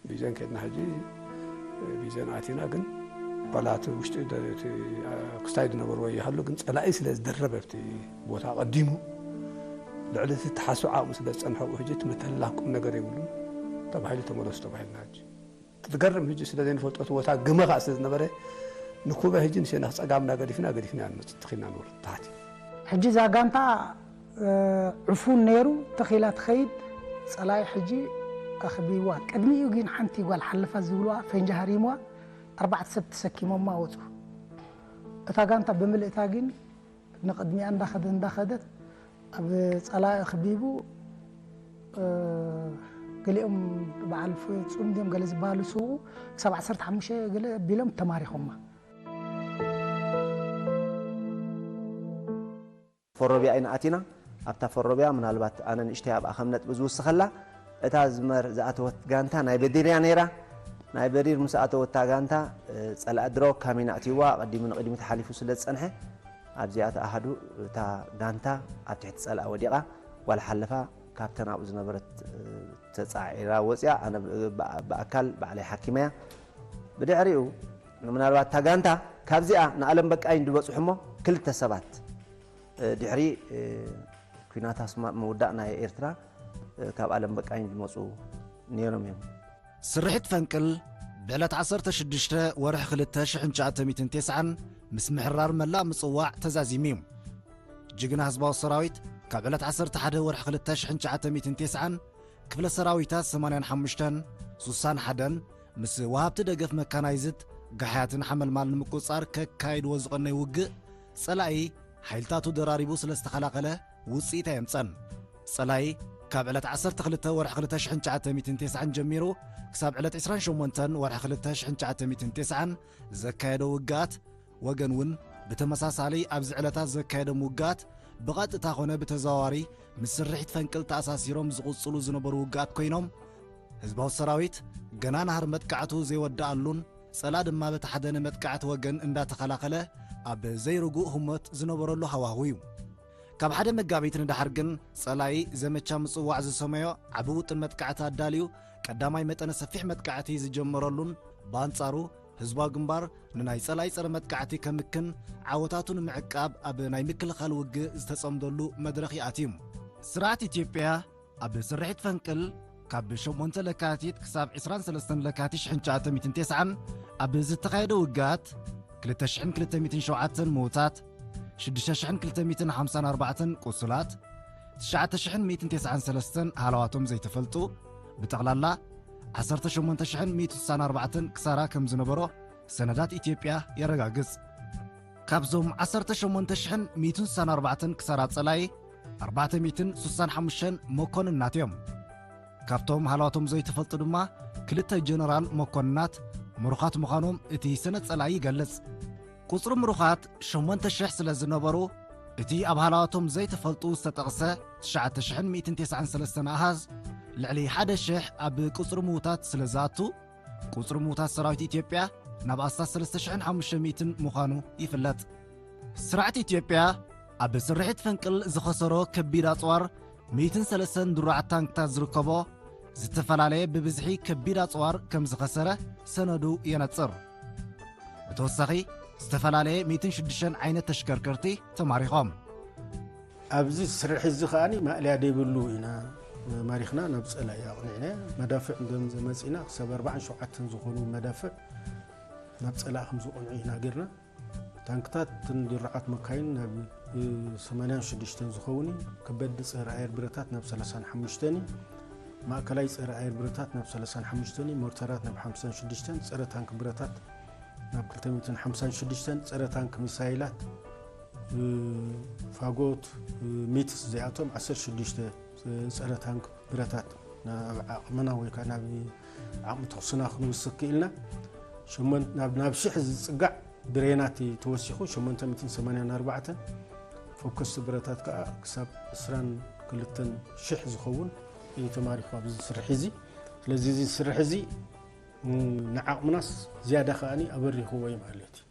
ቢዘን ከድና ሕጂ ቢዘን ኣቲና፣ ግን ዋላ እቲ ውሽጢ ደ-፣ እቲ፣ ኣ፣ ክስታይ ዝነበርዎ ይሃሉ፣ ግን ጸላኢ ስለ ዝደረበ ኣብቲ ቦታ ኣቐዲሙ ልዕሊ እቲ ተሓስብ ዓቕሚ ስለ ዝጸንሐ፣ እቲ ምትሕልላፍ ቁም ነገር የብሉን ተባሂሉ ተመለሱ ተባሂልና። ሕጂ ዝገርም፣ ሕጂ ስለ ዘይንፈልጦ እቲ ቦታ ግመ ኸኣ ስለ ዝነበረ፣ ንኩበ ሕጂ ንሴና ጸጋምና ገዲፍና፣ ገዲፍና ንመጽእ፣ ተኺልና ንወርድ ታሕቲ። ሕጂ እዛ ጋንታ፣ እ፣ ዕፉን ነይሩ፣ ተኺላ ትኸይድ፣ ጸላኢ ሕጂ ኣኽቢዋ። ቅድሚኡ ግን ሓንቲ ጓል ሓለፋ ዝብልዋ ፈንጂ ሃሪምዋ፣ ኣርባዕተ ሰብ ተሰኪሞማ ወጹ። እታ ጋንታ ብምልእታ ግን ንቕድሚኣ እንዳኸደ፣ እንዳኸደት ኣብ ጸላኢ ኣኽቢቡ፣ እ፣ ገሊኦም በዓል ፍጹም ድዮም ገለ ዝበሃሉ ስውኡ ክሳብ ዓሰርተ ሓሙሽተ ገለ ኣቢሎም ተማሪኾማ። ፈሮቢያ ኢና ኣቲና። ኣብታ ፈሮቢያ ምናልባት ኣነ ንእሽተይ ኣብኣ ከም ነጥቢ ዝውስኸላ፣ እታ ዝመር ዝኣተወት ጋንታ ናይ በዲር እያ ነይራ። ናይ በዲር ምስ ኣተወታ ጋንታ፣ እ፣ ጸላኢ ድሮ ካሚና ኣትይዋ፣ ኣቐዲሙ ንቕድሚት ሓሊፉ ስለ ዝጸንሐ፣ ኣብዚኣ ኣሃዱ እታ ጋንታ ኣብ ትሕቲ ጸላኢ ወዲቓ፣ ጓል ሓለፋ ካብተን ኣብኡ ዝነበረት፣ እ፣ ተጻዒራ ወጺኣ፣ ኣነ ብ-፣ ብ-፣ ብኣካል ባዕለይ ሓኪመያ። ብድሕሪኡ ምናልባት እታ ጋንታ ካብዚኣ ንኣለም በቃኝ ዝበጽሑ እሞ ክልተ ሰባት፣ እ፣ ድሕሪ፣ እ፣ ኲናት ኣስመራ ምውዳእ ናይ ኤርትራ፣ እ፣ ካብ ኣለም በቃኝ ዝመጹ ነይሮም እዮም። ስርሒት ፈንቅል ብዕለት ዓሰርተ ሽዱሽተ ወርሒ ክልተ ሽሕን ትሽዓተ ሚእትን ተስዓን ምስ ምሕራር መላእ ምጽዋዕ ተዛዚሙ እዩ። ጅግና ህዝባዊ ሰራዊት ካብ ዕለት ዓሰርተ ሓደ ወርሒ ክልተ ሽሕን ትሽዓተ ሚእትን ተስዓን ክፍለ ሰራዊታት ሰማንያን ሓሙሽተን፣ ሱሳን ሓደን ምስ ወሃብቲ ደገፍ መካናይዝድ፣ ጋሕያትን ሓመልማል ንምቁጽጻር ከካይድዎ ዝቐነዩ ውግእ፣ ጸላኢ ሓይልታቱ ደራሪቡ ስለ ዝተኸላኸለ ውጽኢት ኣየምጸን። ጸላኢ ካብ ዕለት ዓሰርተ ክልተ ወርሒ ክልተ ሽሕን ትሽዓተ ሚእትን ተስዓን ጀሚሩ ክሳብ ዕለት ዕስራን ሸሞንተን ወርሒ ክልተ ሽሕን ትሽዓተ ሚእትን ተስዓን ዘካየዶ ውግኣት፣ ወገን እውን ብተመሳሳሊ ኣብዚ ዕለታት ዘካየዶም ውግኣት ብቐጥታ ኾነ ብተዘዋዋሪ ምስ ስርሒት ፈንቅል ተኣሳሲሮም ዝቕጽሉ ዝነበሩ ውግኣት ኮይኖም፣ ህዝባዊ ሰራዊት ገና ናህሪ መጥቃዕቱ ዘይወደኣሉን ጸላ ድማ በቲ ሓደ ንመጥቃዕቲ ወገን እንዳተኸላኸለ ኣብ ዘይርጉእ ህሞት ዝነበረሉ ሃዋህው እዩ። ካብ ሓደ መጋቢት ንደሓር ግን ጸላኢ ዘመቻ ምጽዋዕ ዝሰመዮ ዓቢ ውጥን መጥቃዕቲ ኣዳልዩ ቀዳማይ መጠነ ሰፊሕ መጥቃዕቲ ዝጀመረሉን ብኣንጻሩ ህዝባዊ ግንባር ንናይ ጸላኢ ጸረ መጥቃዕቲ ከምክን ዓወታቱ ንምዕቃብ ኣብ ናይ ምክልኻል ውግእ ዝተጸምደሉ መድረኽ ይኣትዩ። ስርዓት ኢትዮጵያ ኣብ ስርሒት ፈንቅል ካብ ሸሞንተ ለካቲት ክሳብ ዕስራን ሰለስተን ለካቲት ሽሕን ትሽዓተ ሚእትን ተስዓን ኣብ ዝተኻየደ ውግኣት ክልተ ሽሕን ክልተ ሚእትን ሸውዓተን ምዉታት፣ ሽዱሽተ ሽሕን ክልተ ሚእትን ሓምሳን ኣርባዕተን ቁሱላት፣ ትሽዓተ ሽሕን ሚእትን ተስዓን ሰለስተን ሃለዋቶም ዘይተፈልጡ፣ ብጠቕላላ ዓሰርተ ሸሞንተ ሽሕን ሚእትን ስሳን ኣርባዕተን ክሳራ ከም ዝነበሮ ሰነዳት ኢትዮጵያ የረጋግጽ። ካብዞም ዓሰርተ ሸሞንተ ሽሕን ሚእትን ስሳን ኣርባዕተን ክሳራ ጸላኢ፣ ኣርባዕተ ሚእትን ስሳን ሓሙሽተን መኮንናት እዮም። ካብቶም ሃለዋቶም ዘይተፈልጡ ድማ ክልተ ጀነራል መኮንናት ምሩኻት ምዃኖም እቲ ሰነድ ጸላኢ ይገልጽ። ቁጽሪ ምሩኻት ሸሞንተ ሽሕ ስለ ዝነበሩ፣ እቲ ኣብ ሃለዋቶም ዘይተፈልጡ ዝተጠቕሰ ትሽዓተ ሽሕን ሚእትን ተስዓን ሰለስተን ኣሃዝ ልዕሊ ሓደ ሽሕ ኣብ ቁጽሪ ምዉታት ስለ ዝኣቱ፣ ቁጽሪ ምዉታት ሰራዊት ኢትዮጵያ ናብ ኣስታት ሰለስተ ሽሕን ሓሙሽተ ሚእትን ምዃኑ ይፍለጥ። ስርዓት ኢትዮጵያ ኣብ ስርሒት ፈንቅል ዝኸሰሮ ከቢድ ኣጽዋር ሚእትን ሰለስተን ድሩዓት ታንክታት ዝርከቦ ዝተፈላለየ ብብዝሒ ከቢድ ኣጽዋር ከም ዝኸሰረ ሰነዱ የነጽር። ብተወሳኺ ዝተፈላለየ ሚእትን ሽዱሽተን ዓይነት ተሽከርከርቲ ተማሪኾም። ኣብዚ ስርሒ እዚ ከኣ ማእለያ ዘይብሉ ኢና ማሪኽና ናብ ጸላኢ ኣቕኒዕና። መዳፍዕ እንደም መጺና ክሳብ ኣርባዓን ሸውዓተን ዝኾኑ መዳፍዕ ናብ ጸላኢ ከም ዝቐንዑ ኢና ጌርና። ታንክታት እተን ድሩዓት መካይን ናብ ሰማንያን ሽዱሽተን ዝኸውን እዩ። ከበድቲ ጸረ ኣየር ብረታት ናብ ሰላሳን ሓሙሽተን እዩ። ማእከላይ ጸረ ኣየር ብረታት ናብ ሰላሳን ሓሙሽተን እዩ። ሞርተራት ናብ ሓምሳን ሽዱሽተን፣ ጸረ ታንክ ብረታት ናብ ክልተ ሚእትን ሓምሳን ሽዱሽተን፣ ጸረ ታንክ ሚሳይላት ፋጎት ሚትስ እዚኣቶም ዓሰርተ ሽዱሽተ ጸረ ታንክ ብረታት ናብ ዓቕምና ወይ ከዓ ናብ ዓቕሚ ተኹስና ክንውስኽ ክኢልና። ሸሞን- ናብ ናብ ሽሕ ዝጽጋዕ ብሬናት ተወሲኹ ሸሞንተ ሚእትን ሰማንያን ኣርባዕተን፣ ፎከስቲ ብረታት ከዓ ክሳብ ዕስራን ክልተን ሽሕ ዝኸውን እዩ ተማሪኹ ኣብዚ ስርሒ እዚ። ስለዚ እዚ ስርሒ እዚ ንዓቕምናስ ዝያዳ ከኣ ኣበሪኽዎ እዩ ማለት እዩ።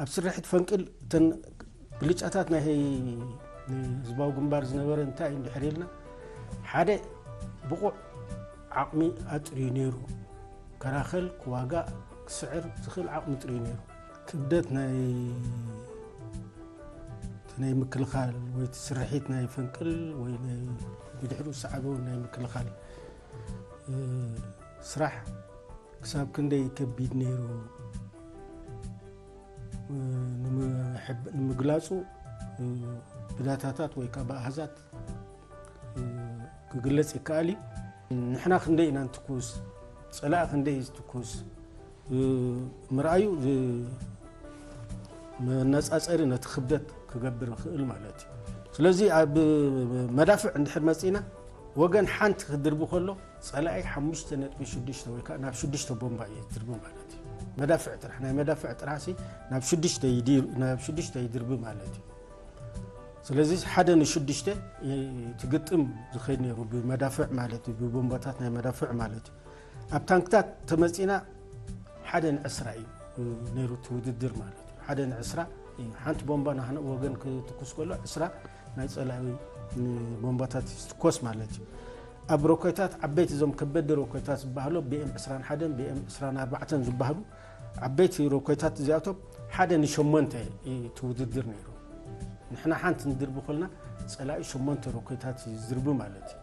ኣብ ስርሒት ፈንቅል እተን ብልጫታት ናይ ህዝባዊ ግንባር ዝነበረ እንታይ እዩ እንድሕር ኢልና፣ ሓደ ብቑዕ ዓቕሚ ኣጥርዩ ነይሩ። ከራኸል፣ ክዋጋእ፣ ክስዕር ዝኽእል ዓቕሚ ጥርዩ ነይሩ። ክብደት ናይ እቲ ናይ ምክልኻል ወይ እቲ ስርሒት ናይ ፈንቅል ወይ ናይ ብድሕሪኡ ዝሰዓበ ናይ ምክልኻል እ፣ ስራሕ ክሳብ ክንደይ ከቢድ ነይሩ እ፣ ንምሕብ- ንምግላጹ እ፣ ብዳታታት ወይ ከዓ ብኣሃዛት እ፣ ክግለጽ ይከኣል እዩ። ንሕና ክንደይ ኢና ንትኩስ፣ ጸላኢ ክንደይ እዩ ዝትኩስ እ፣ ምርኣዩ ዝ- መነጻጸሪ ነቲ ክብደት ክገብር ይኽእል ማለት እዩ። ስለዚ ኣብ መዳፍዕ እንድሕር መጺና ወገን ሓንቲ ክድርቢ ከሎ ጸላኢ ሓሙሽተ ነጥቢ ሽዱሽተ ወይ ከዓ ናብ ሽዱሽተ ቦምባ እዩ ዝድርቢ ማለት እዩ። መዳፍዕ ጥራሕ ናይ መዳፍዕ ጥራሲ ናብ ሽዱሽተ ይድር- ናብ ሽዱሽተ ይድርቢ ማለት እዩ። ስለዚ ሓደ ንሽዱሽተ ይ- ትግጥም ዝኸይድ ነይሩ ብመዳፍዕ ማለት እዩ፣ ብቦምባታት ናይ መዳፍዕ ማለት እዩ። ኣብ ታንክታት ተመጺና ሓደ ንዕስራ እዩ ነይሩ እቲ ውድድር ማለት እዩ። ሓደ ንዕስራ እዩ። ሓንቲ ቦምባ ናህነ ወገን ክትኩስ ከሎ ዕስራ ናይ ጸላኢ ቦምባታት ይትኮስ ማለት እዩ። ኣብ ሮኬታት ዓበይቲ እዞም ከበድቲ ሮኬታት ዝበሃሉ ቢኤም ዕስራን ሓደን ቢኤም ዕስራን ኣርባዕተን ዝበሃሉ ዓበይቲ ሮኬታት እዚኣቶም ሓደ ንሸሞንተ እዩ እቲ ውድድር ነይሩ። ንሕና ሓንቲ ንድርቢ ከልና ጸላኢ ሸሞንተ ሮኬታት እዩ ዝድርቢ ማለት እዩ።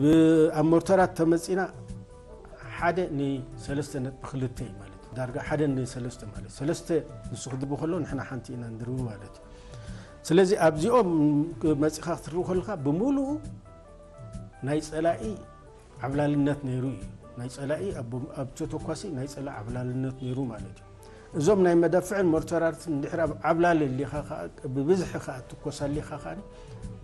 ብ- ኣብ ሞርተራት ተመጺና ሓደ ንሰለስተ ነጥቢ ክልተ እዩ ማለት እዩ። ዳርጋ ሓደ ንሰለስተ ማለት እዩ። ሰለስተ ንሱ ክድርቢ ከሎ ንሕና ሓንቲ ኢና ንድርቢ ማለት እዩ። ስለዚ ኣብዚኦም መጺኻ ክትርኢ ከለኻ ብምሉኡ ናይ ጸላኢ ዓብላልነት ነይሩ እዩ። ናይ ጸላኢ ኣብ- ኣብ ተተኳሲ ናይ ጸላኢ ዓብላልነት ነይሩ ማለት እዩ። እዞም ናይ መዳፍዕን ሞርተራትን እንድሕር ኣብ ዓብላሊ ኣሊኻ ከኣ ብብዝሒ ከኣ ትኮስ ኣሊኻ ከኣ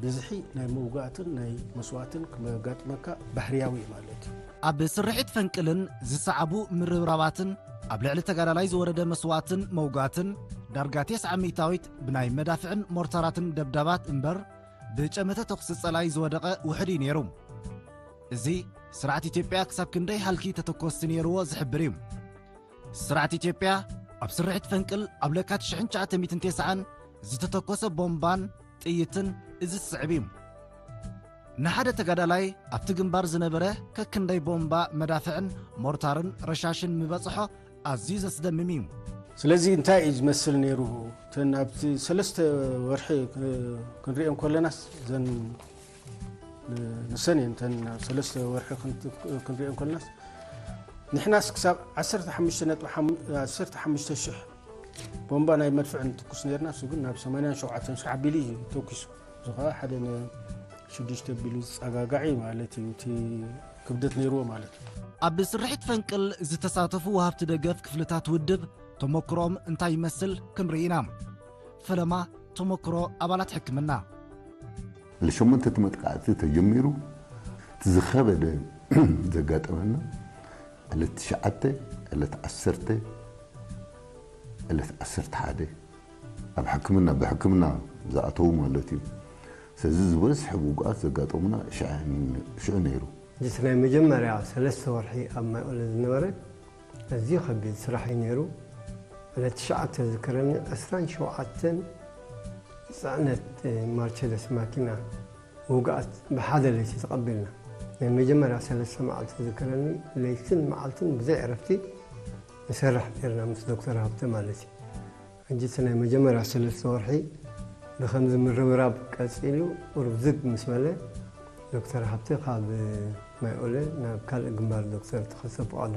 ብዝሒ ናይ መውጋእትን ናይ መስዋእትን ክመጋጥመካ ባህርያዊ እዩ ማለት እዩ። ኣብ ስርሒት ፈንቅልን ዝሰዓቡ ምርብራባትን ኣብ ልዕሊ ተጋዳላይ ዝወረደ መስዋእትን መውጋእትን ዳርጋ ተስዓ ሚእታዊት ብናይ መዳፍዕን ሞርተራትን ደብዳባት እምበር ብጨመተ ተኹሲ ጸላኢ ዝወደቐ ውሑድ እዩ ነይሩ። እዚ ስርዓት ኢትዮጵያ ክሳብ ክንደይ ሃልኪ ተተኮስቲ ነይርዎ ዝሕብር እዩ። ስርዓት ኢትዮጵያ ኣብ ስርሒት ፈንቅል ኣብ ለካቲት ሽሕን ትሽዓተ ሚእትን ተስዓን ዝተተኮሰ ቦምባን ጥይትን እዚ ዝስዕብ እዩ። ንሓደ ተጋዳላይ ኣብቲ ግንባር ዝነበረ ከክንደይ ቦምባ መዳፍዕን ሞርታርን ረሻሽን ምበጽሖ ኣዝዩ ዘስደምም እዩ። ስለዚ እንታይ እዩ ዝመስል ነይሩ? እተን ኣብቲ ሰለስተ ወርሒ ክንሪኦ እንከለናስ እዘን ንሰን እየን እተን ኣብ ሰለስተ ወርሒ ክንሪኦ እንከለናስ ንሕናስ ክሳብ ዓሰርተ ሓሙሽተ ነጥቢ ዓሰርተ ሓሙሽተ ሽሕ ቦምባ ናይ መድፍዕ ንትኩስ ነርና። እሱ ግን ናብ ሰማንያን ሸውዓተን ሺሕ ኣቢሉ እዩ ተኩሱ። እዚ ከዓ ሓደ ንሽዱሽተ ኣቢሉ ዝፀጋጋዕ እዩ ማለት እዩ። እቲ ክብደት ነይርዎ ማለት እዩ። ኣብ ስርሒት ፈንቅል ዝተሳተፉ ወሃብቲ ደገፍ ክፍልታት ውድብ ተመክሮም እንታይ ይመስል ክንርኢ ኢና። ፈለማ ተመክሮ ኣባላት ሕክምና። ዕለት ሸሞንተ እቲ መጥቃዕቲ ተጀሚሩ እቲ ዝኸበደ ዘጋጠመና ዕለት ትሽዓተ፣ ዕለት ዓሰርተ፣ ዕለት ዓሰርተ ሓደ ኣብ ሕክምና ብሕክምና ዝኣተዉ ማለት እዩ። ስለዚ ዝበዝሐ ውጉኣት ዘጋጠሙና ሽዑ ነይሩ። እቲ ናይ መጀመርያ ሰለስተ ወርሒ ኣብ ማይ ኦለ ዝነበረ ኣዝዩ ከቢድ ስራሕ እዩ ነይሩ። ዕለት ትሽዓተ ዝከረኒ ዕስራን ሸውዓተን ፅዕነት ማርቸደስ ማኪና ውግኣት ብሓደ ለይቲ ተቐቢልና። ናይ መጀመርያ ሰለስተ መዓልቲ ዝከረኒ ለይትን መዓልትን ብዘይ ዕረፍቲ ንሰርሕ ነርና ምስ ዶክተር ሃብተ ማለት እዩ። ሕጂ እቲ ናይ መጀመርያ ሰለስተ ወርሒ ብኸምዚ ምርብራብ ቀጺሉ ቁሩብ ዝግ ምስ በለ ዶክተር ሃብተ ካብ ማይ ኦለ ናብ ካልእ ግንባር ዶክተር ተኸስተ ፍቓዱ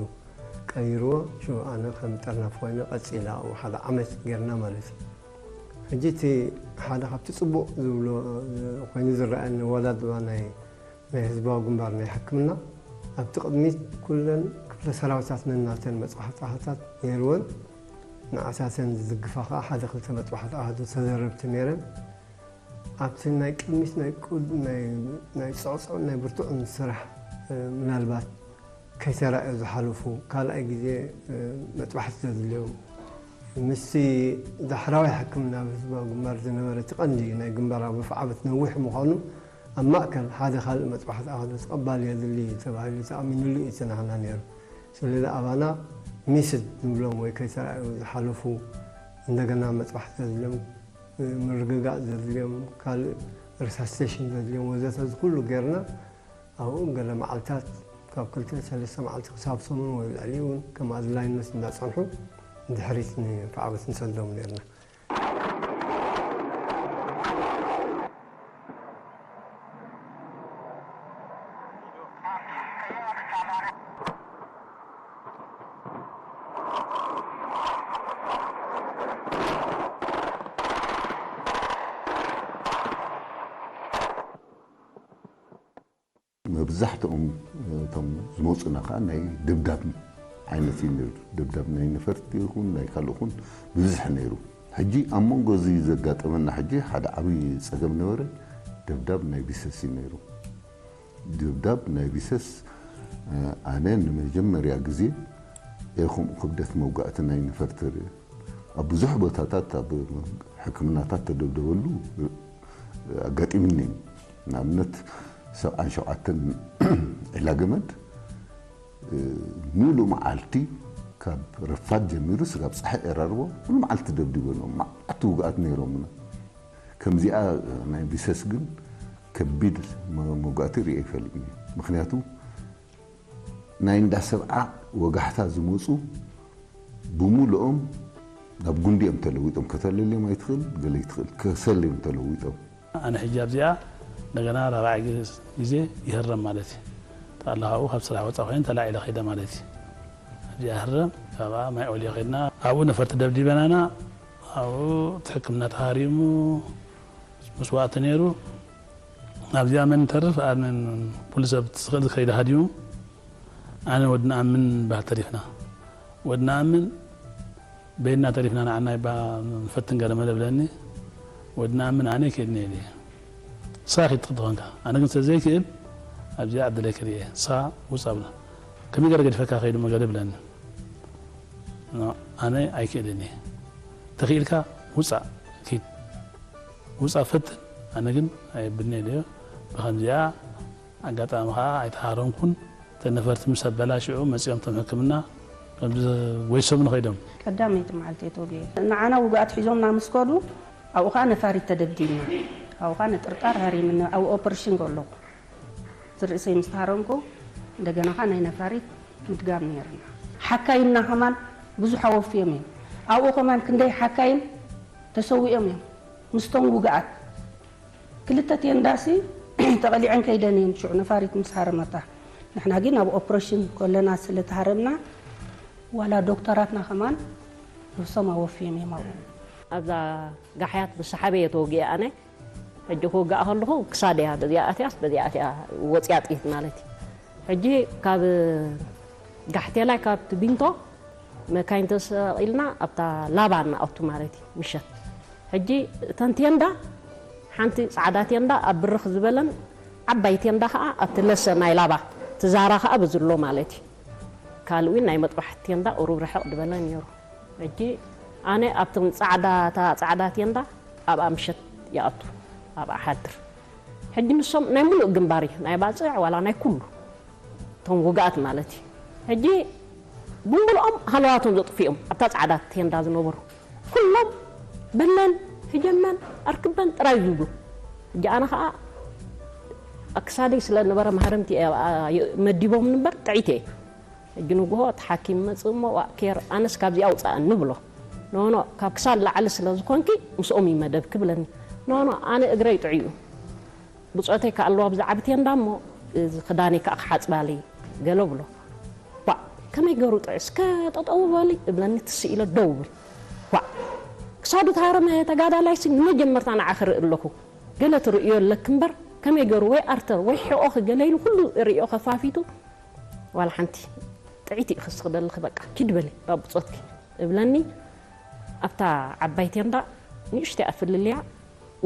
ቀይርዎ። ሽዑ ኣነ ከም ጠርናፍ ኮይነ ቀጺለ ኣብኡ ሓደ ዓመት ጌርና ማለት እዩ። ሕጂ እቲ ሓደ ካብቲ ጽቡቕ ዝብሎ ኮይኑ ዝረኣየኒ ኣወዳድባ ናይ ናይ ህዝባዊ ግንባር ናይ ሕክምና ኣብቲ ቅድሚት ኩለን ክፍለ ሰራዊታት ነናተን መጥባሕቲ ኣሃታት ነይርወን። ንዓታተን ዝድግፋ ከዓ ሓደ ክልተ መጥባሕቲ ኣሃዱ ተደረብቲ ነይረን። ኣብቲ ናይ ቅድሚት ናይ ቁድ ናይ ናይ ፅዕፅዑን ናይ ብርቱዕን ስራሕ ምናልባት ከይተራእዩ ዝሓለፉ ካልኣይ ግዜ መጥባሕቲ ዘድልዮም ምስቲ ዳሕራዋይ ሕክምና ኣብ ህዝባዊ ግንባር ዝነበረ እቲ ቀንዲ ናይ ግንባር ኣብ ርፍዓበት ነዊሕ ምዃኑ ኣብ ማእከል ሓደ ካልእ መጥባሕቲ ኣሃዱ ቀባሊ የድሊ ተባሂሉ ተኣሚኑሉ እዩ እቲ ናህና ነይሩ። ስለዚ ኣባና ሚስድ ንብሎም ወይ ከይተራእዩ ዝሓለፉ እንደገና መጥባሕቲ ዘድልዮም ምርግጋእ ዘድልዮም ካልእ ሪሳስቴሽን ዘድልዮም ወዘተ እዚ ኩሉ ጌርና ኣብኡ ገለ መዓልታት ካብ ክልተ ሰለስተ መዓልቲ ክሳብ ሰሙን ወይ ልዕሊ እውን ከም ኣድላይነት እንዳፀንሑ ንድሕሪት ንፍዓበት ንሰዶም ነርና። መብዛሕትኦም እቶም ዝመፁና ከዓ ናይ ደብዳብ ዓይነት እዩ ነይሩ። ደብዳብ ናይ ነፈርቲ ይኹን ናይ ካልእ ይኹን ብብዝሒ ነይሩ። ሕጂ ኣብ መንጎ እዚ ዘጋጠመና ሕጂ ሓደ ዓብዪ ፀገም ነበረ። ደብዳብ ናይ ቢሰስ እዩ ነይሩ። ደብዳብ ናይ ቢሰስ ኣነ ንመጀመርያ ግዜ እየ ከምኡ ክብደት መውጋእቲ ናይ ነፈርቲ ርእየ። ኣብ ብዙሕ ቦታታት ኣብ ሕክምናታት ተደብደበሉ ኣጋጢምኒ እዩ። ንኣብነት ሰብዓን ሸውዓተን ዒላ ገመድ ሙሉእ መዓልቲ ካብ ረፋድ ጀሚሩ ስጋብ ፀሓይ ኤራርቦ ሙሉእ መዓልቲ ደብዲበሎም መዓት ውግኣት ነይሮምና። ከምዚኣ ናይ ቢሰስ ግን ከቢድ መውጋእቲ ርእየ ይፈልጥኒ። ምክንያቱ ናይ እንዳ ሰብዓ ወጋሕታ ዝመፁ ብሙሉኦም ናብ ጉንዲ እዮም ተለዊጦም። ከተለልዮም ኣይትኽእል፣ ገለ ይትኽእል፣ ከሰል እዮም ተለዊጦም። ኣነ ሕጂ ኣብዚኣ እንደገና ራብዓይ ግዜ ይህረም ማለት እዩ። ተኣለ ካብኡ ካብ ስራሕ ወፃ ኮይኑ ተላዒለ ከይደ ማለት እዩ። ኣብዚኣ ህረም ካብኣ ማይ ኦልዮ ከይድና ኣብኡ ነፈርቲ ደብዲበናና ኣብኡ እቲ ሕክምና ተሃሪሙ መስዋእቲ ነይሩ። ኣብዚኣ መን ይተርፍ ኣነ ፖሊስ ኣብ ትስኽል ዝኸይድ ሃዲሙ ኣነ ወድና ኣምን በሃል ተሪፍና ወድና ኣምን በይንና ተሪፍና ንዓና ይባ ንፈትን ገለ መለ ብለኒ ወድና ኣምን ኣነ ይክእልኒ ኢለ ንስኻ ኪድ ትኽእል ትኾንካ ኣነ ግን ስለ ዘይክእል ኣብዚኣ ዕድለይ ክርኢ እየ ንስኻ ውፃ ብላ ከመይ ገለ ገዲፈካ ከይዱ መገለ ብለኒ ኣነ ኣይክእልን እየ ተኽኢልካ ውፃእ ኪድ ውፃእ ፈትን ኣነ ግን ኣየብልኒ ኢለዮ ብከምዚኣ ኣጋጣሚ ከዓ ኣይተሃረምኩን እተን ነፈርቲ ምስ ኣበላሽዑ መፂኦም እቶም ሕክምና ከምዚ ወይሶምኒ ከይዶም ቀዳመይቲ መዓልቲ እየ ተወጊኤ ንዓና ውግኣት ሒዞምና ምስ ከዱ ኣብኡ ከዓ ነፋሪት ተደብዲብና ኣብኡ ከዓ ንጥርጣር ሃሪምኒ ኣብ ኦፐሬሽን ከለኹ እቲ ርእሰይ ምስ ተሃረምኩ እንደገና ከዓ ናይ ነፋሪት ምድጋም ነይርና ሓካይምና ከማን ብዙሕ ኣወፍዮም እዮም ኣብኡ ከማን ክንደይ ሓካይም ተሰዊኦም እዮም ምስቶም ውግኣት ክልተ ቴንዳሲ ተቐሊዐን ከይደን እየን ሽዑ ነፋሪት ምስ ሃረመታ ንሕና ግን ኣብ ኦፕሬሽን ከለና ስለ ተሃረምና ዋላ ዶክተራትና ከማን ነብሶም ኣወፍዮም እዮም ኣብኡ ኣብዛ ጋሕያት ብሰሓበ እየ ተወጊአ ኣነ ሕጂ ክወጋእ ከለኹ ክሳደያ በዚኣ ኣትያስ በዚኣ ኣትያ ወፅያ ጥይት ማለት እዩ ሕጂ ካብ ጋሕቴላይ ካብቲ ቢንቶ መካይን ተሰቒልና ኣብታ ላባ ንኣቱ ማለት እዩ ምሸት ሕጂ እተን ቴንዳ ሓንቲ ፃዕዳ ቴንዳ ኣብ ብርኽ ዝበለን ዓባይ ቴንዳ ከዓ ኣብቲ ለሰ ናይ ላባ ትዛራ ከዓ በዝሎ ማለት እዩ ካልእ ናይ መጥባሕቲ ቴንዳ ቁሩብ ርሕቕ ዝበለ ነይሩ ሕጂ ኣነ ኣብቶም ፃዕዳ እታ ፃዕዳ ቴንዳ ኣብኣ ምሸት ይኣቱ ኣብኣ ሓድር። ሕጂ ንሶም ናይ ሙሉእ ግንባር እዩ፣ ናይ ባጽዕ ዋላ ናይ ኩሉ እቶም ውግኣት ማለት እዩ። ሕጂ ብምሉኦም ሃለዋቶም ዘጥፍኦም ኣብታ ጻዕዳ ቴንዳ ዝነበሩ ኩሎም በለን ህጀመን ኣርክበን ጥራይ ዝብሉ። ሕጂ ኣነ ኸኣ ኣክሳደይ ስለ ነበረ ማህረምቲ መዲቦም ንበር ጥዒት እየ። ሕጂ ንግሆ እቲ ሓኪም መጽእ እሞ ዋእ ኬር ኣነስ ካብዚኣ ውጽኣኒ ብሎ። ኖኖ ካብ ክሳድ ላዕሊ ስለ ዝኾንኪ ምስኦም ይመደብ ክብለኒ። ኖኖ ኣነ እግረይ ጥዑዩ። ብጾተይ ከኣለዋ ብዛዕባ ቴንዳ እሞ እዚ ክዳነይ ከኣ ክሓጽባለይ ገለ ብሎ። ባ ከመይ ገሩ ጥዑ እስከ ጠጠው በሊ እብለኒ ትስኢለ ደው ብል። ባ ክሳዱ ተሃረመ ተጋዳላይ ሲ ንመጀመርታ ንዓ ክርኢ ኣለኹ። ገለ ትርእዮ ኣለክ እምበር ከመይ ገሩ ወይ ኣርተር ወይ ሕቆኺ ገለ ኢሉ ኩሉ ርእዮ ከፋፊቱ ዋላ ሓንቲ ጥዒት ኢኺ ስኽደልኺ በቃ ኪድ በሊ ናብ ብጾትኪ እብለኒ። ኣብታ ዓባይ ቴንዳ ንእሽተይ ኣፍልልያ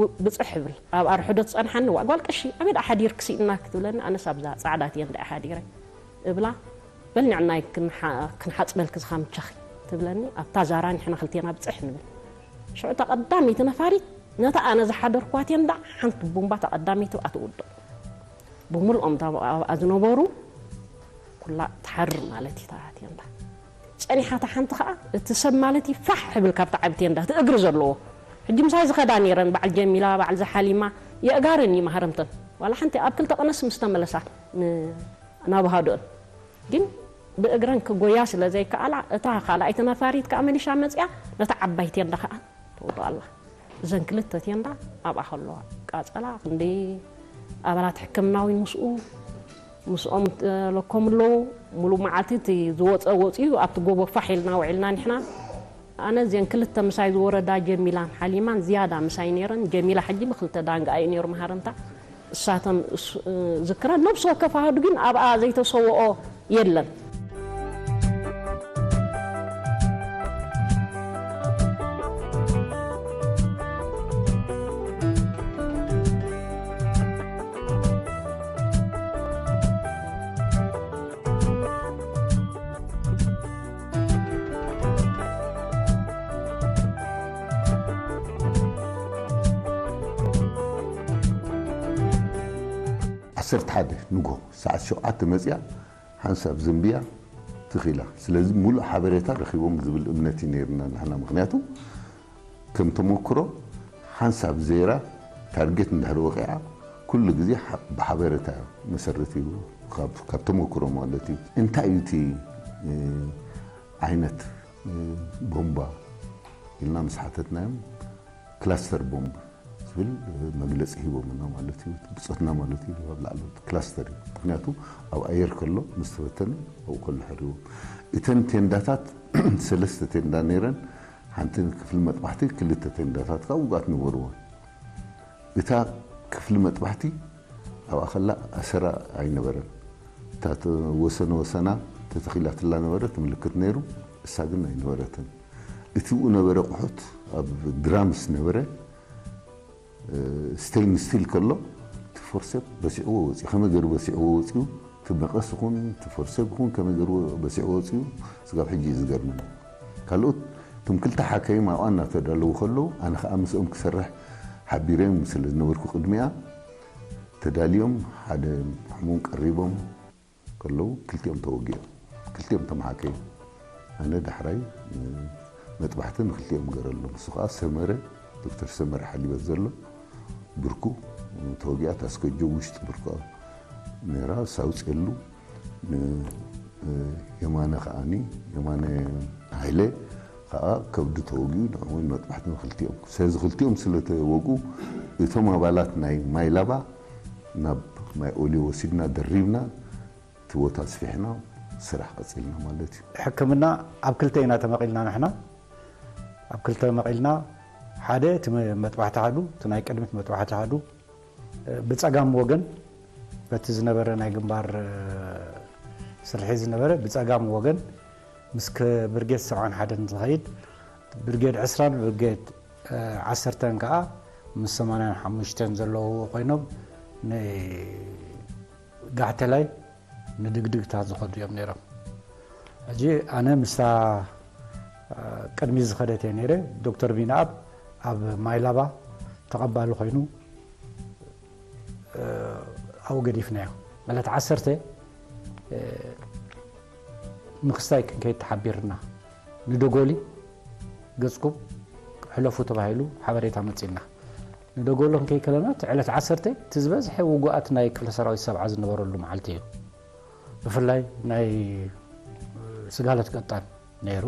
ው- ብጽሕ እብል ኣብ ኣርሕዶ ትጸንሓኒ ዋ ጓል ቀሺ ኣበይ ደኣ ሓዲርኪ ስኢንና ክትብለኒ ኣነስ ኣብዛ ጻዕዳ ቴንዳ እየ ሓዲረ እብላ በል ንዕናይ ክንሓ- ክንሓጽበልኪ ዝኻምቻኺ ትብለኒ ኣብታ ዛራ ንሕና ክልቴና ብጽሕ ንብል ሽዑ እታ ቀዳመይቲ ነፋሪት ነታ ኣነ ዝሓደርኳ ቴንዳ ሓንቲ ቡምባ እታ ቀዳመይቲ ኣብኣ ትውድቕ ብምልኦም እታ ኣብኣ ዝነበሩ ኩላ ትሓርር ማለት እዩ እታ ቴንዳ ጸኒሓ እታ ሓንቲ ከዓ እቲ ሰብ ማለት እዩ ፋሕ ይብል ካብታ ዓቢ ቴንዳ እቲ እግሪ ዘለዎ ሕጂ ምሳይ ዝኸዳ ነይረን በዓል ጀሚላ በዓል ዝሓሊማ የእጋረን እዩ ማህረምተን ዋላ ሓንቲ ኣብ ክልተ ቀነስ ምስ ተመለሳ ን- ናብ ሃዶን ግን ብእግረን ክጎያ ስለ ዘይከኣላ እታ ካልኣይቲ ነፋሪት ከዓ መሊሻ መፅያ ነታ ዓባይ ቴንዳ ከዓ ተውዶ ኣላ እዘን ክልተ ቴንዳ ኣብኣ ከለዋ ቃፀላ ክንደይ ኣባላት ሕክምናዊ ምስኡ ምስኦም ተለኮም ኣለዉ ሙሉእ መዓልቲ እቲ ዝወፀ ወፂኡ ኣብቲ ጎቦ ፋሕ ኢልና ውዒልና ንሕና ኣነ እዚአን ክልተ ምሳይ ዝወረዳ ጀሚላን ሓሊማን ዝያዳ ምሳይ ነይረን ጀሚላ ሕጂ ብክልተ ዳንጋ እዩ ነይሩ መሃረምታ እሳተን ዝክረን ነብሲ ወከፍ ኣሃዱ ግን ኣብኣ ዘይተሰውኦ የለን። ዓሰርተ ሓደ ንጎ ሰዓት ሸውዓተ መፅያ ሓንሳብ ዘንብያ ትኺላ ስለዚ ሙሉእ ሓበሬታ ረኺቦም ዝብል እምነት እዩ ነይርና ንሕና ምክንያቱ ከም ተመክሮ ሓንሳብ ዘይራ ታርጌት እንድሕር ወቂዓ ኩሉ ግዜ ብሓበሬታ መሰረት እዩ ካብ ተመክሮ ማለት እዩ እንታይ እዩ እቲ ዓይነት ቦምባ ኢልና ምስ ሓተትናዮም ክላስተር ቦምብ ዝብል መግለፂ ሂቦምና ማለት እዩ ብፆትና ማለት እዩ ኣብ ላዕሊ ክላስተር እዩ ምክንያቱ ኣብ ኣየር ከሎ ምስ ተበተነ ኣብኡ ከሎ ሕሪዎም እተን ቴንዳታት ሰለስተ ቴንዳ ነይረን ሓንቲ ክፍሊ መጥባሕቲ ክልተ ቴንዳታት ከዓ ውግኣት ነበርዎ እታ ክፍሊ መጥባሕቲ ኣብኣ ከላ ኣሰራ ኣይነበረን እታ ወሰነ ወሰና ተተኺላትላ ነበረት ምልክት ነይሩ እሳ ግን ኣይነበረትን እቲ ኡ ነበረ ቁሑት ኣብ ድራምስ ነበረ ስቴን ስቲል ከሎ እቲ ፎርሴፕ በሲዕዎ ወፂኡ ከመይ ገይሩ በሲዕዎ ወፂኡ እቲ መቐስ ይኹን እቲ ፎርሴፕ ይኹን ከመይ ገይሩ በሲዕዎ ወፂኡ ስጋብ ሕጂ እዩ ዝገርመኒ ካልኦት እቶም ክልተ ሓከይም ኣብኣ እናተዳለዉ ከለዉ ኣነ ከዓ ምስኦም ክሰርሕ ሓቢረዮም ስለ ዝነበርኩ ቅድሚኣ ተዳልዮም ሓደ ሕሙም ቀሪቦም ከለዉ ክልቲኦም ተወጊኦም ክልቲኦም ተመሓከዩ ኣነ ዳሕራይ መጥባሕቲ ንክልቲኦም ገረሎም እሱ ከዓ ሰመረ ዶክተር ሰመረ ሓሊበት ዘሎ ብርኩ ተወጊኣ ታስከጆ ውሽጢ ብርኩ ነራ ሳውፅየሉ የማነ ከዓኒ የማነ ሃይለ ከዓ ከብዱ ተወጊኡ ንዕውን መጥባሕቲ ንክልቲኦም ስለዚ ክልቲኦም ስለተወግኡ እቶም ኣባላት ናይ ማይላባ ናብ ማይ ኦልዮ ወሲድና ደሪብና እቲ ቦታ ኣስፊሕና ስራሕ ቀፂልና ማለት እዩ። ሕክምና ኣብ ክልተ ኢና ተመቒልና ንሕና ኣብ ክልተ መቒልና ሓደ እቲ መጥባሕቲ ኣሃዱ እቲ ናይ ቅድሚት መጥባሕቲ ኣሃዱ ብፀጋም ወገን በቲ ዝነበረ ናይ ግንባር ስርሒት ዝነበረ ብፀጋም ወገን ምስ ብርጌድ ሰብዓን ሓደን ዝኸይድ ብርጌድ ዕስራን ብርጌድ ዓሰርተን ከዓ ምስ ሰማንያን ሓሙሽተን ዘለዉ ኮይኖም ንጋሕተላይ ንድግድግታ ዝኸዱ እዮም ነይሮም። ሕጂ ኣነ ምስታ ቅድሚ ዝኸደት እየ ነይረ። ዶክተር ቢንኣብ ኣብ ማይላባ ተቐባሊ ኮይኑ ኣብኡ ገዲፍናዮ። ዕለት ዓሰርተ ምክስታይ ክንከይድ ተሓቢርና፣ ንደጎሊ ገጽኩም ሕለፉ ተባሂሉ ሓበሬታ መጺና። ንደጎሊ ክንከይድ ከለና፣ እቲ ዕለት ዓሰርተ እቲ ዝበዝሐ ውጉኣት ናይ ክፍለ ሰራዊት ሰብዓ ዝነበረሉ መዓልቲ እዩ። ብፍላይ ናይ ስጋለት ቀጣን ነይሩ።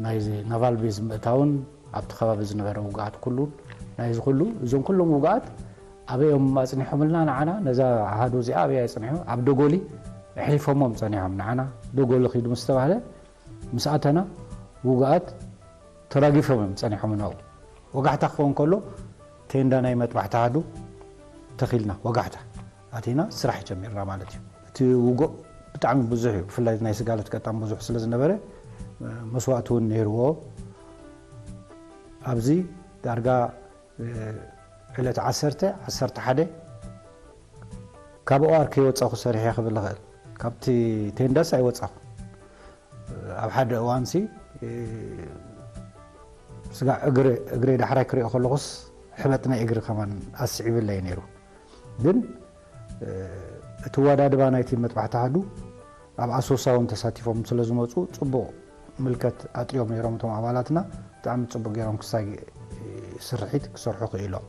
ናይ ናቫል ቤዝ ምእታውን ኣብቲ ከባቢ ዝነበረ ውግኣት ኩሉን፣ ናይዚ ኩሉ፣ እዞም ኩሎም ውግኣት ኣበይ እዮም ኣጽኒሖምልና ንዓና? ነዛ ኣሃዱ እዚኣ ኣበይ ኣጽኒሖም? ኣብ ደጎሊ ኣሕሊፎሞም ጸኒሖም። ንዓና ደጎሊ ኺዱ ምስ ተባህለ፣ ምስ ኣተና ውግኣት ተራጊፎም እዮም ጸኒሖም ናብኡ። ወጋሕታ ክኸውን ከሎ፣ ቴንዳ ናይ መጥባሕቲ ኣሃዱ ተኺልና፣ ወጋሕታ ኣቲና ስራሕ ጀሚርና ማለት እዩ። እቲ ውግእ ብጣዕሚ ብዙሕ እዩ። ብፍላይ ናይ ስጋለት ቀጣን ብዙሕ ስለ ዝነበረ፣ መስዋእቲ እውን ነይርዎ። ኣብዚ ዳርጋ ዕለት ዓሰርተ፣ ዓሰርተ ሓደ ካብ ኦኣር ከይወጻኹ ሰሪሐ ክብል እኽእል። ካብቲ ቴንዳስ ኣይወጻኹ። ኣብ ሓደ እዋንሲ፣ ስጋ እግሪ፣ እግረይ ዳሕራይ ክሪኦ ከለኹስ ሕበጥ ናይ እግሪ ከማን ኣስዒብለይ ነይሩ። ግን እቲ ዋዳድባ ናይቲ መጥባሕቲ ኣሃዱ ኣብ ኣሶሳ እውን ተሳቲፎም ስለ ዝመጹ፣ ጽቡቕ ምልከት ኣጥርዮም ነይሮም እቶም ኣባላትና። ብጣዕሚ ጽቡቕ ገይሮም ክሳይ ስርሒት ክሰርሑ ክኢሎም።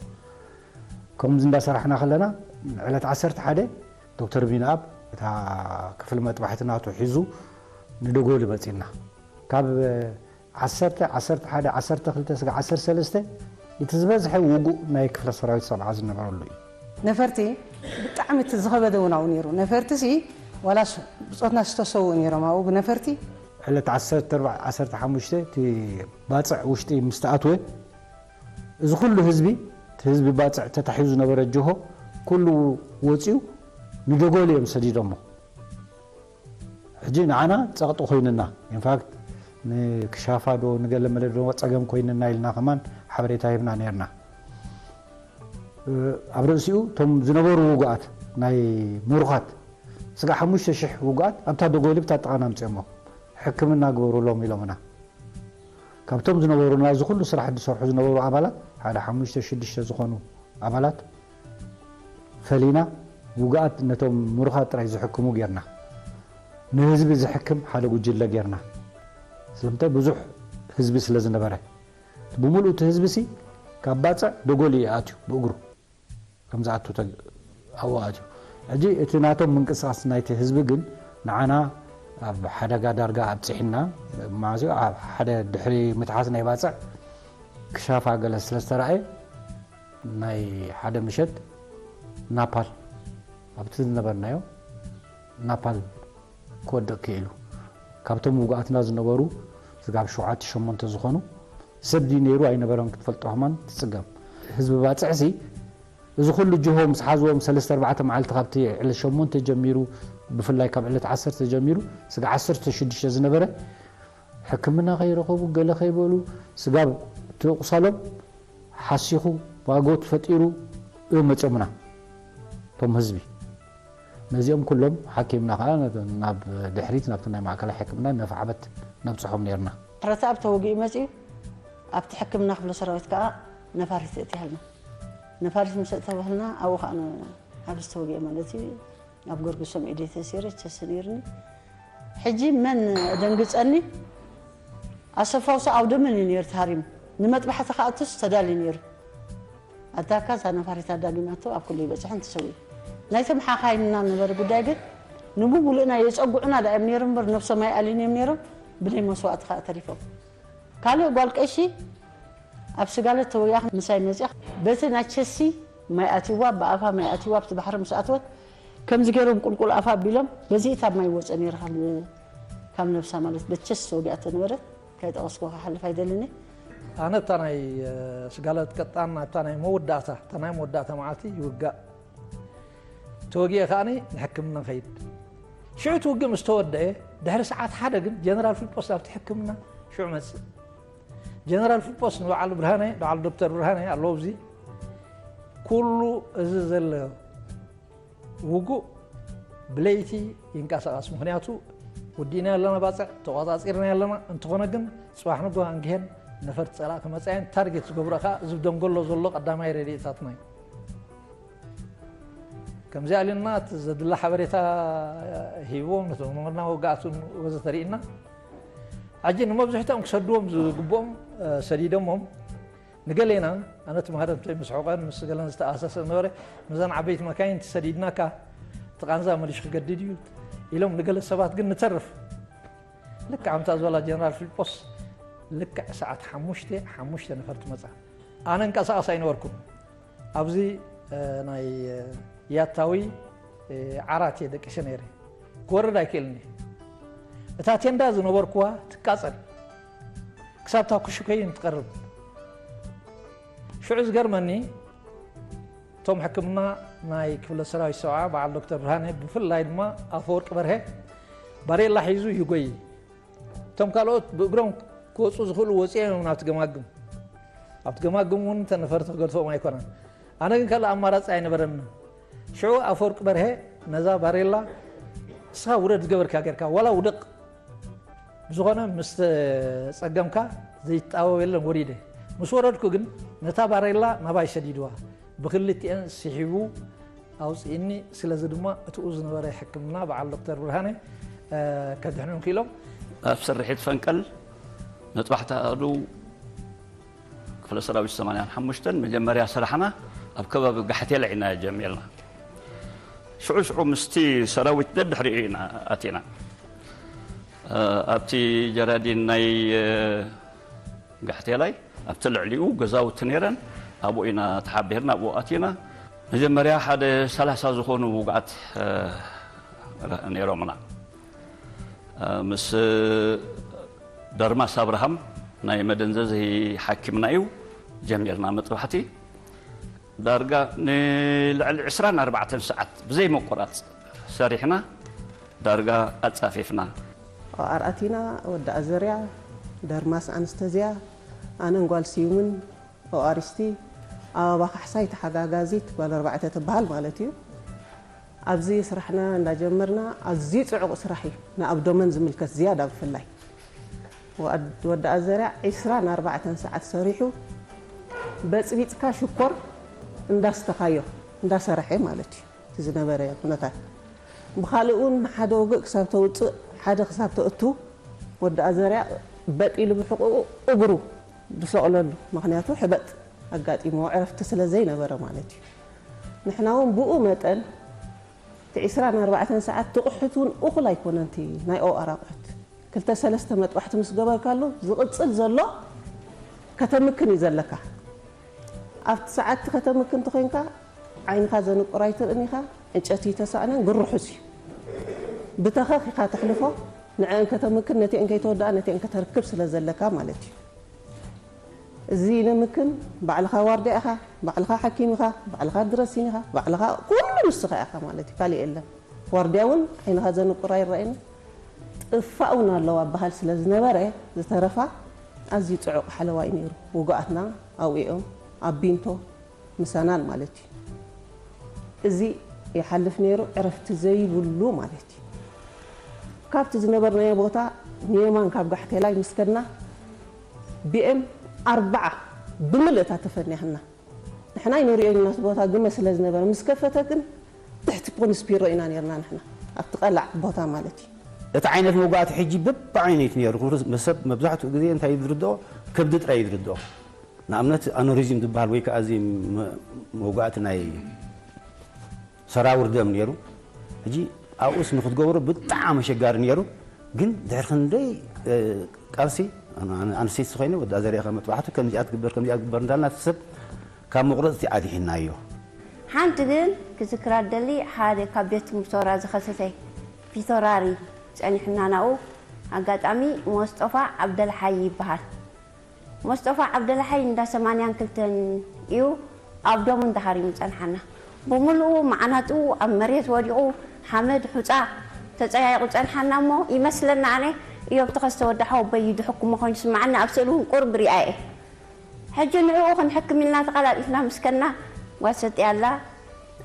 ከምዚ እንዳሰራሕና ከለና፣ ዕለት ዓሰርተ ሓደ ዶክተር ቢንኣብ እታ ክፍሊ መጥባሕቲ ናቱ ሒዙ ንደጎሊ መጺና። ካብ ዓሰርተ፣ ዓሰርተ ሓደ፣ ዓሰርተ ክልተ ስጋ ዓሰርተ ሰለስተ፣ እቲ ዝበዝሐ ውጉእ ናይ ክፍለ ሰራዊት ሰብዓ ዝነበረሉ እዩ። ነፈርቲ ብጣዕሚ እቲ ዝኸበደ እውን ኣብኡ ነይሩ። ነፈርቲ ሲ ዋላስ ብጾትና ዝተሰውኡ ነይሮም ኣብኡ ብነፈርቲ። ዕለት ዓሰርተ ኣርባዕተ፣ ዓሰርተ ሓሙሽተ እቲ ባጽዕ ውሽጢ ምስ ተኣትወ፣ እዚ ኩሉ ህዝቢ፣ እቲ ህዝቢ ባጽዕ ተታሒዙ ዝነበረ ጅሆ ኩሉ ወጺኡ ንደጎሊ እዮም ሰዲዶሞ። ሕጂ ንዓና ጸቕጢ ኮይንና፣ ኢንፋክት ንክሻፋ ዶ ንገለ መለ ዶ ጸገም ኮይንና ኢልና ከማን ሓበሬታ ሂብና ነይርና። ኣብ ርእሲኡ እቶም ዝነበሩ ውጉኣት ናይ ምሩኻት ስጋ ሓሙሽተ ሽሕ ውጉኣት ኣብታ ደጎሊ ብታ ጥቓና ኣምጺኦሞ ሕክምና ግበሩሎም ኢሎምና። ካብቶም ዝነበሩና እዚ ኩሉ ስራሕ ዝሰርሑ ዝነበሩ ኣባላት ሓደ ሓሙሽተ ሽዱሽተ ዝኾኑ ኣባላት ፈሊና ውጉኣት ነቶም ምሩኻት ጥራይ ዝሕክሙ ጌርና። ንህዝቢ ዝሕክም ሓደ ጉጅለ ጌርና። ስለምንታይ? ብዙሕ ህዝቢ ስለ ዝነበረ። ብምሉእ እቲ ህዝቢ ሲ ካብ ባጽዕ ደጎሊ እዩ ኣትዩ ብእግሩ። ከም ዝኣቱ ተግ-፣ ኣብኡ ኣትዩ። ሕጂ እቲ ናቶም ምንቅስቓስ ናይቲ ህዝቢ ግን ንዓና ኣብ ሓደጋ ዳርጋ ኣብጺሕና፣ ማለት እዩ፣ ኣብ ሓደ ድሕሪ ምትሓዝ ናይ ባጽዕ ክሻፋ ገለ ስለ ዝተራእየ፣ ናይ ሓደ ምሸት ናፓል ኣብቲ ዝነበርናዮ ናፓል ክወድቕ ክኢሉ። ካብቶም ውጉኣትና ዝነበሩ ስጋብ ሸውዓተ ሸሞንተ ዝኾኑ ሰብ ድዩ ነይሩ ኣይነበረን ክትፈልጦ ከማን ትጽገም። ህዝቢ ባጽዕሲ እዚ ኩሉ ጅሆ ምስ ሓዝዎም ሰለስተ ኣርባዕተ መዓልቲ ካብቲ ዕለት ሸሞንተ ጀሚሩ፣ ብፍላይ ካብ ዕለት ዓሰርተ ጀሚሩ ስጋ ዓሰርተ ሽዱሽተ ዝነበረ ሕክምና ከይረኸቡ ገለ ከይበሉ ስጋብ ትቁሰሎም ሓሲኹ ማጎት ፈጢሩ እዮም መጺኦምና እቶም ህዝቢ። ነዚኦም ኩሎም ሓኪምና ከኣ ናብ ድሕሪት ናብቲ ናይ ማእከላይ ሕክምና ነፍዓበት ነብጽሖም ነይርና። ረትኣብ ተወጊኡ መጺኡ ኣብቲ ሕክምና ክፍለ ሰራዊት ከኣ ነፋሪት እትያልና። ነፋሪት ምስ እተባህልና ኣብኡ ከኣ ን-፣ ኣብዚ ተወጊኡ ማለት እዩ። ኣብ ገርግሶም ኢደይ ተሲረ ቸስ ነይርኒ። ሕጂ መን ደንግጸኒ? ኣሰፋውሳ ኣውደመን እዩ ነይሩ ተሃሪሙ። ንመጥባሕቲ ክኣቱስ ተዳልዩ ነይሩ። ኣታካ እዛ ነፋሪት ኣዳጊማቶ ኣብ ኩሉ ይበጽሕን ትሰውዩ። ናይቶም ሓኻይንና ነበረ ጉዳይ ግን ንብሙሉእና የጸጉዑና ደኣ እዮም ነይሮም እምበር ነብሶም ኣይኣልዩን እዮም ነይሮም። ብለይ መስዋእቲ ከኣ ተሪፎም። ካልእ ጓል ቀሺ ኣብ ስጋለት ተወጊኣ ምሳይ መጽያ በቲ ናይ ቸሲ ማይ ኣትይዋ፣ ብኣፋ ማይ ኣትይዋ ኣብቲ ባሕሪ ምስ ኣትወት ከምዚ ገይሮም ቁልቁል ኣፋ ኣቢሎም በዚ እታ ማይ ወጸ ነይረ ካብ፣ ካብ ነብሳ ማለት በቲ ቸሲ ተወጊኣ ተነበረት። ከይጠቐስኩ ክሓልፍ ኣይደልን እየ። ኣነ እታ ናይ፣ እ፣ ስጋለት ቀጣን እታ ናይ መወዳእታ፣ እታ ናይ መወዳእታ መዓልቲ ይውጋእ። ተወጊአ ከኣኒ ንሕክምና ከይድ። ሽዑ እቲ ውግእ ምስ ተወደአ፣ ድሕሪ ሰዓት ሓደ ግን ጀነራል ፊልጶስ ናብቲ ሕክምና ሽዑ መጽእ። ጀነራል ፊልጶስ ንበዓል ብርሃነ፣ በዓል ዶክተር ብርሃነ ኣለዉ ኣብዚ። ኩሉ እዚ ዘሎ ውጉእ ብለይቲ ይንቀሳቐስ። ምኽንያቱ ወዲእና ኣለና ባጽዕ፣ ተቖጻጺርና ኣለና። እንተኾነ ግን ጽባሕ ንግሆ ኣንግሄን ነፈርቲ ጸላእ ክመጻየን ታርጌት ዝገብሮ ከኣ እዚ ደንጎሎ ዘሎ ቀዳማይ ረድኤታትና እዩ። ከምዚኣ ኢልና እቲ ዘድላ ሓበሬታ ሂብዎም፣ ነቶም መርና ወጋእቱን ወዘተ ርኢና። ሕጂ ንመብዝሕትኦም ክሰድዎም ዝግብኦም፣ እ፣ ሰዲዶሞም። ንገሌና፣ ኣነ እቲ መሃረምተይ ምስ ሑቐን ምስ ገለን ዝተኣሳሰር ነበረ፣ ምስዘን ዓበይቲ መካይን ሰዲድናካ፣ እቲ ቃንዛ መሊሹ ክገድድ እዩ ኢሎም፣ ንገለ ሰባት ግን ንተርፍ። ልክዕ ኣምታ ዝበላ ጀነራል ፊልጶስ፣ ልክዕ ሰዓት ሓሙሽተ፣ ሓሙሽተ ነፈርቲ መጻ። ኣነ እንቀሳቐስ ኣይነበርኩን። ኣብዚ፣ እ፣ ናይ፣ እ፣ ያታዊ፣ እ፣ ዓራት እየ ደቂሰ ነይረ። ክወርድ ኣይክእልን እየ። እታ ቴንዳ ዝነበርኩዋ ትቃጸል። ክሳብ እታ ኩሽከይን ትቐርብ። ሽዑ ዝገርመኒ፣ እቶም ሕክምና ናይ ክፍለ ሰራዊት ሰብዓ፣ በዓል ዶክተር ብርሃነ፣ ብፍላይ ድማ ኣፈወርቂ በርሀ፣ ባሬላ ሒዙ ይጎይ። እቶም ካልኦት ብእግሮም ክወጹ ዝኽእሉ ወጺኦም እዮም ናብቲ ገማግም። ኣብቲ ገማግም እውን እተን ነፈርቲ ክገድፎም ኣይኮነን። ኣነ ግን ካልእ ኣማራጺ ኣይነበረንን። ሽዑ ኣፈወርቂ በርሀ ነዛ ባሬላ፣ "ንስኻ ውረድ ዝገበርካ ጌርካ፣ ዋላ ውደቕ፣ ብዝኾነ ምስ ተጸገምካ ዘይትጣበብ የለን" ወሪደ። ምስ ወረድኩ ግን ነታ ባሬላ ናባይ ሰዲድዋ፣ ብክልቲኤን ስሒቡ ኣውፅእኒ። ስለዚ ድማ እትኡ ዝነበረ ሕክምና በዓል ዶክተር ብርሃነ፣ እ፣ ከድሕኑ ክኢሎም። ኣብ ስርሒት ፈንቀል መጥባሕቲ ኣሃዱ ክፍለ ሰራዊት ሰማንያን ሓሙሽተን መጀመርያ ስራሕና ኣብ ከባቢ ጋሕቴላ ኢና ጀሚርና። ሽዑ ሽዑ ምስቲ ሰራዊት ደድሕሪኡ ኢና ኣቲና። እ፣ ኣብቲ ጀራዲን ናይ፣ እ፣ ጋሕቴላይ ኣብቲ ልዕሊኡ ገዛውቲ ነይረን፣ ኣብኡ ኢና ተሓቢርና፣ ኣብኡ ኣቲና። መጀመርያ ሓደ ሰላሳ ዝኾኑ ውጉኣት፣ እ፣ ረ-፣ ነይሮምና። እ፣ ምስ ደርማስ ኣብርሃም ናይ መደንዘዚ ሓኪምና እዩ ጀሚርና መጥባሕቲ። ዳርጋ ንልዕሊ ዕስራን ኣርባዕተን ሰዓት ብዘይ መቆራጽ ሰሪሕና፣ ዳርጋ ኣጻፊፍና። ኦኣር ኣቲና፣ ወዲ ኣዘርያ፣ ደርማስ ኣንስተዝያ፣ ኣነን ጓል ስዩምን፣ ኦኣሪስቲ፣ ኣበባ ካሕሳይ ተሓጋጋዚት ጓል ኣርባዕተ ትበሃል ማለት እዩ። ኣብዚ ስራሕና እንዳጀመርና ኣዝዩ ጽዑቕ ስራሕ እዩ፣ ንኣብዶመን ዝምልከት ዝያዳ ብፍላይ። ወድ-፣ ወዲ ኣዘርያ ዕስራን ኣርባዕተን ሰዓት ሰሪሑ፣ በጽቢጽካ ሽኮር እንዳስተኻዮ፣ እንዳሰረሐ ማለት እዩ። እቲ ዝነበረ ኩነታት። ብኻልእ እውን ንሓደ ውግእ ክሳብ ተውፅእ፣ ሓደ ክሳብ ተእቱ፣ ወዲ ኣዘርያ በጥ ኢሉ ብሕቑኡ እግሩ ዝሰቕለሉ፣ ምኽንያቱ ሕበጥ ኣጋጢምዎ ዕረፍቲ ስለ ዘይነበረ ማለት እዩ። ንሕና እውን ብኡ መጠን እቲ ዕስራን ኣርባዕተን ሰዓት ትቑሕት እውን እኹል ኣይኮነን እቲ ናይ ኦኣር ኣቑሑት። ክልተ ሰለስተ መጥባሕቲ ምስ ገበርካሉ ዝቕጽል ዘሎ ከተምክን እዩ ዘለካ። ኣብቲ ሰዓት ከተምክን እንተኾይንካ ዓይንኻ ዘንቁር ኣይትርእን ኢኻ፣ ዕንጨቲ ተሳእነን ግርሑስ እዩ። ብተኸኽ ኢኻ ተሕልፎ፣ ንዐን ከተምክን ነቲአን ከይተወድኣ ነቲአን ከተርክብ ስለ ዘለካ ማለት እዩ። እዚ ነምክን ባዕልኻ ዋርድያ ኢኻ፣ ባዕልኻ ሓኪም ኢኻ፣ ባዕልኻ ድረሲን ኢኻ፣ ባዕልኻ ኩሉ ንስኻ ኢኻ ማለት እዩ፣ ካልእ የለን። ዋርድያ እውን ዓይንኻ ዘንቁር ኣይረኣየን። ጥፋእ እውን ኣለዋ በሃል ስለ ዝነበረ ዝተረፋ ኣዝዩ ጽዑቕ ሓለዋ እዩ ነይሩ። ውጉኣትና ኣብኡ እዮም ኣብ ቢንቶ ምሳናን ማለት እዩ። እዚ ይሓልፍ ነይሩ ዕረፍቲ ዘይብሉ ማለት እዩ። ካብቲ ዝነበርናዮ ቦታ ንየማን ካብ ጋሕቴላይ ምስ ከድና ቢኤም ኣርባዓ ብምልእታ ተፈኒሕና። ንሕና ኣይንሪኦን ኢና እቲ ቦታ ግመ ስለ ዝነበረ ምስ ከፈተ ግን ትሕቲ ፖሊስ ቢሮ ኢና ነርና ንሕና ኣብቲ ቀላዕ ቦታ ማለት እዩ። እቲ ዓይነት መውጋእቲ ሕጂ በብዓይነቱ ነይሩ። ሰብ መብዛሕትኡ ግዜ እንታይ እዩ ዝርድኦ? ከብዲ ጥራይ እዩ ዝርድኦ። ንኣብነት ኣኖሪዝም ዝበሃል ወይ ከዓ እዚ መ-፣ መውጋእቲ ናይ ሰራውር ደም ነይሩ። ሕጂ ኣብኡስ ንክትገብሮ ብጣዕሚ ኣሸጋሪ ነይሩ። ግን ድሕሪ ክንደይ፣ እ፣ ቃልሲ፣ ኣነ-፣ ኣነ-፣ ኣንስተይቲ ኮይነ ወዳ ዘሪእኻ መጥባሕቱ ከምዚኣ ትግበር፣ ከምዚኣ ትግበር እንዳልና እቲ ሰብ ካብ መቑረፅቲ ኣድሒናዮ። ሓንቲ ግን ክዝክራ ደሊ ሓደ ካብ ቤት ትምህርቶራ ዝኸሰተ ፊቶራሪ ጸኒሕና ናኡ ኣጋጣሚ ሞስጦፋ ዓብደልሓይ ይበሃል። ሞስጦፋ ዓብደልሓይ እንዳ ሰማንያን ክልተን እዩ ኣብ ዶሙ እንዳሃሪሙ ጸንሓና። ብምሉኡ መዓናጥኡ ኣብ መሬት ወዲቑ ሓመድ ሑጻ ተጸያይቑ ጸንሓና እሞ ይመስለና ኣነ እዮብ ተኸስተ ወዲ ሓወቦይ እዩ ድሕኩሞ ኮይኑ ስምዓኒ ኣብ ስእሊ እውን ቁሩብ ሪኣ እየ። ሕጂ ንዕኡ ክንሕክም ኢልና ተቐላጢፍና ምስ ከድና ጓል ሰጥያ ኣላ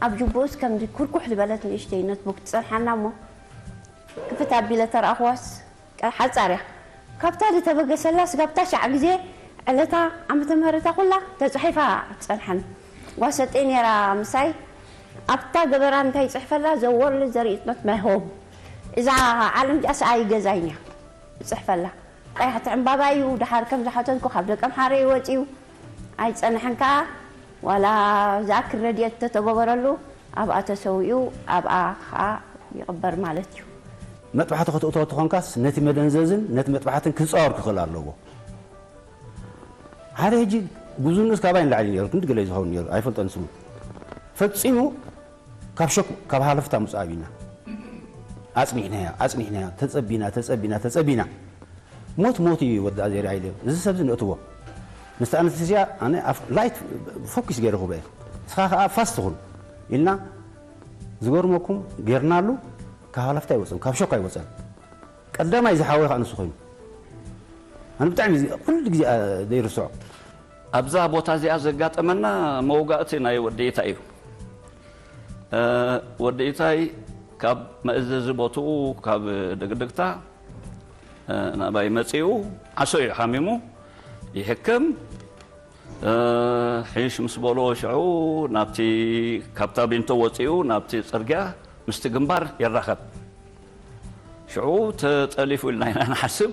ኣብ ጅቡኡስ ከምዚ ኩርኩሕ ዝበለት ንእሽተይ ኖትቡክ ትጸንሓና እሞ ክፍት ኣቢለ ተረኣኽዋስ ሓጻር እያ። ካብታ ዝተበገሰላ ስጋብ ታሽዓ ግዜ ዕለታ ዓመተ ምህረታ ኩላ ተጻሒፋ ትጸንሐን። ጓሰጠይ ነይራ ምሳይ ኣብታ ገበራ እንታይ ይጽሕፈላ ዘወርል ዘርእጥኖት መሆም እዛ ዓለም ጃስ ኣይገዛይን እያ ትጽሕፈላ። ቀያሕቲ ዕምባባ እዩ ድሓር ከም ዝሓተትኩ ካብ ደቀም ሓረ ይወጽ እዩ ኣይጸንሐን ከኣ ዋላ ዝኣክል ረድኤት ተተገበረሉ ኣብኣ ተሰዊኡ ኣብኣ ከኣ ይቕበር ማለት እዩ። መጥባሕቲ ከተእትዎ ተኾንካስ ነቲ መደንዘዝን ነቲ መጥባሕትን ክፃወር ክኽእል ኣለዎ። ሓደ ሕጂ ጉዙንስ ካባይ ንላዕሊ ነይሩ ክንዲ ገለ ዝኸውን ነይሩ ኣይፈልጠን ስሙ ፈፂሙ ካብ ሸክ ካብ ሃለፍታ ምፅእ ኣቢና ኣፅኒሕናያ ኣፅኒሕናያ ተፀቢና ተፀቢና ተፀቢና ሞት ሞት እዩ ወዲ ኣዜር ኢለ እዚ ሰብ እዚ ንእትዎ ምስቲ ኣነስተስያ ኣነ ላይት ፎኪስ ገይረ ክበ ንስኻ ከዓ ፋስት ትኹን ኢልና ዝገርመኩም ጌርናሉ ካብ ሃለፍታ ኣይወፀን ካብ ሸክ ኣይወፀን ቀዳማይ ዝሓወይ ከዓ ንሱ ኮይኑ ኣነ ብጣዕሚ ኩሉ ግዜ ዘይርስዖ ኣብዛ ቦታ እዚኣ ዘጋጠመና መውጋእቲ ናይ ወዲ ኢታይ እዩ። ወዲ ኢታይ ካብ መእዘዚ ቦትኡ ካብ ድግድግታ ናባይ መፂኡ ዓሶ እዩ ሓሚሙ ይሕክም ሒሽ ምስ በሎ ሽዑ ናብቲ ካብታ ቢንቶ ወፂኡ ናብቲ ፅርግያ ምስቲ ግንባር ይራኸብ ሽዑ ተጠሊፉ ኢልና ኢና ንሓስብ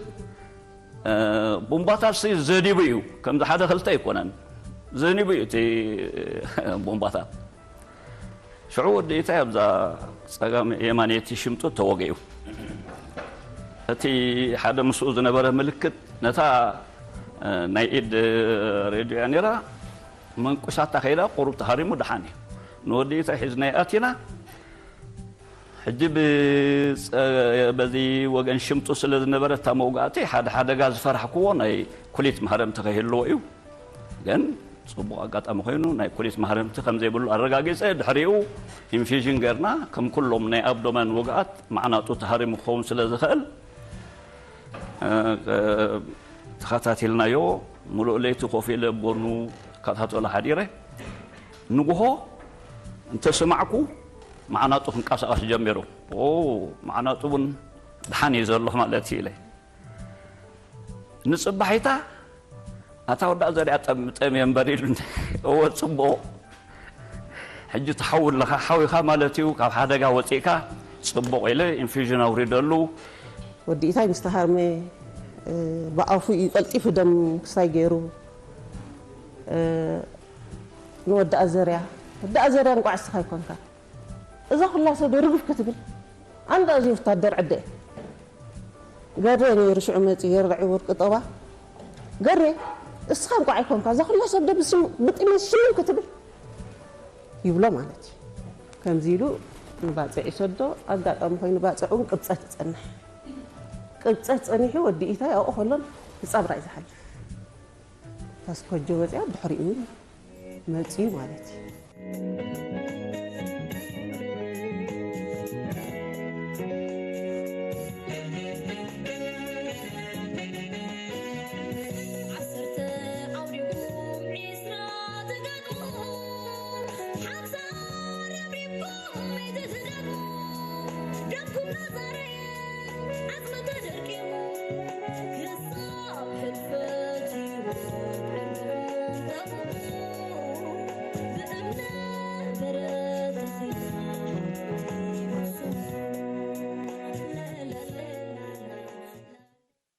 ቡምባታት ዘዲቡ እዩ ከምዚ ሓደ ክልተ ኣይኮነን ዘኒቡ እዩ እቲ ቡምባታት ሽዑ ወዲ ኢታይ ኣብዛ ጸጋም የማነይቲ ሽምጡ ተወጊኡ እቲ ሓደ ምስኡ ዝነበረ ምልክት ነታ ናይ ኢድ ሬድዮ እያ ነይራ መንቁሳታ ከይዳ ቁሩብ ተሃሪሙ ደሓን እዩ ንወዲ ኢታይ ሒዝናዮ ኣቲና ሕጂ በዚ ወገን ሽምጡ ስለ ዝነበረ እታ መውጋእቲ ሓደ ሓደጋ ዝፈራሕክዎ ናይ ኩሊት ማህረምቲ ከይህልዎ እዩ ግን ፅቡቕ ኣጋጣሚ ኮይኑ ናይ ኩሊት ማህረምቲ ከም ዘይብሉ ኣረጋጊፀ ድሕሪኡ ኢንፊዥን ገርና ከም ኩሎም ናይ ኣብዶመን ውግኣት ማዕናጡ ተሃሪሙ ክኸውን ስለ ዝኽእል ተኸታቲልናዮ ሙሉእ ለይቲ ኮፍ ኢለ ጎኑ ከታተሎ ሓዲረ ንጉሆ እንተሰማዕኩ ማዕናጡ ክንቀሳቐስ ጀሚሩ ማዕናጡ እውን ድሓን እዩ ዘሎ ማለት ኢለ ንፅባሒታ ኣታ ወዳእ ዘሪኣ ጠምየ እምበር ኢሉ እወ ፅቡቕ ሕጂ ትሓው ኣለኻ ሓዊኻ ማለት እዩ ካብ ሓደጋ ወፂእካ ፅቡቕ ኢለ ኢንፊዥን ኣውሪደሉ ወዲ ኢታይ ምስ ተሃርመ ብኣፉ እዩ ቀልጢፉ ደም ክስታይ ገይሩ ንወዲ ኣዘርያ ወዲ ኣዘርያ እንቋዕ እስኻ ኣይኮንካ እዛ ኩላ ሰብ ዶ ርግፍ ክትብል ኣንዳ እዚ ወታደር ዕደ ገሬ ነይሩ ሽዑ መፂ ገርዳዒ ወርቂ ጠባ ገሬ እስኻ እንቋዕ ኣይኮንካ እዛ ኩላ ሰብ ዶ ብጥሜት ሽምን ክትብል ይብሎ ማለት እዩ። ከምዚ ኢሉ ንባፅዕ ይሰዶ። ኣጋጣሚ ኮይኑ ባፅዕ እውን ቅብፀት ይፀንሕ። ቅብፀት ፀኒሑ ወዲ ኢታይ ኣብኡ ከሎን ብፃብራ እዩ ዝሓልፍ። ታስኮጆ ወፂኣ ብድሕሪኡ እውን መፅዩ ማለት እዩ።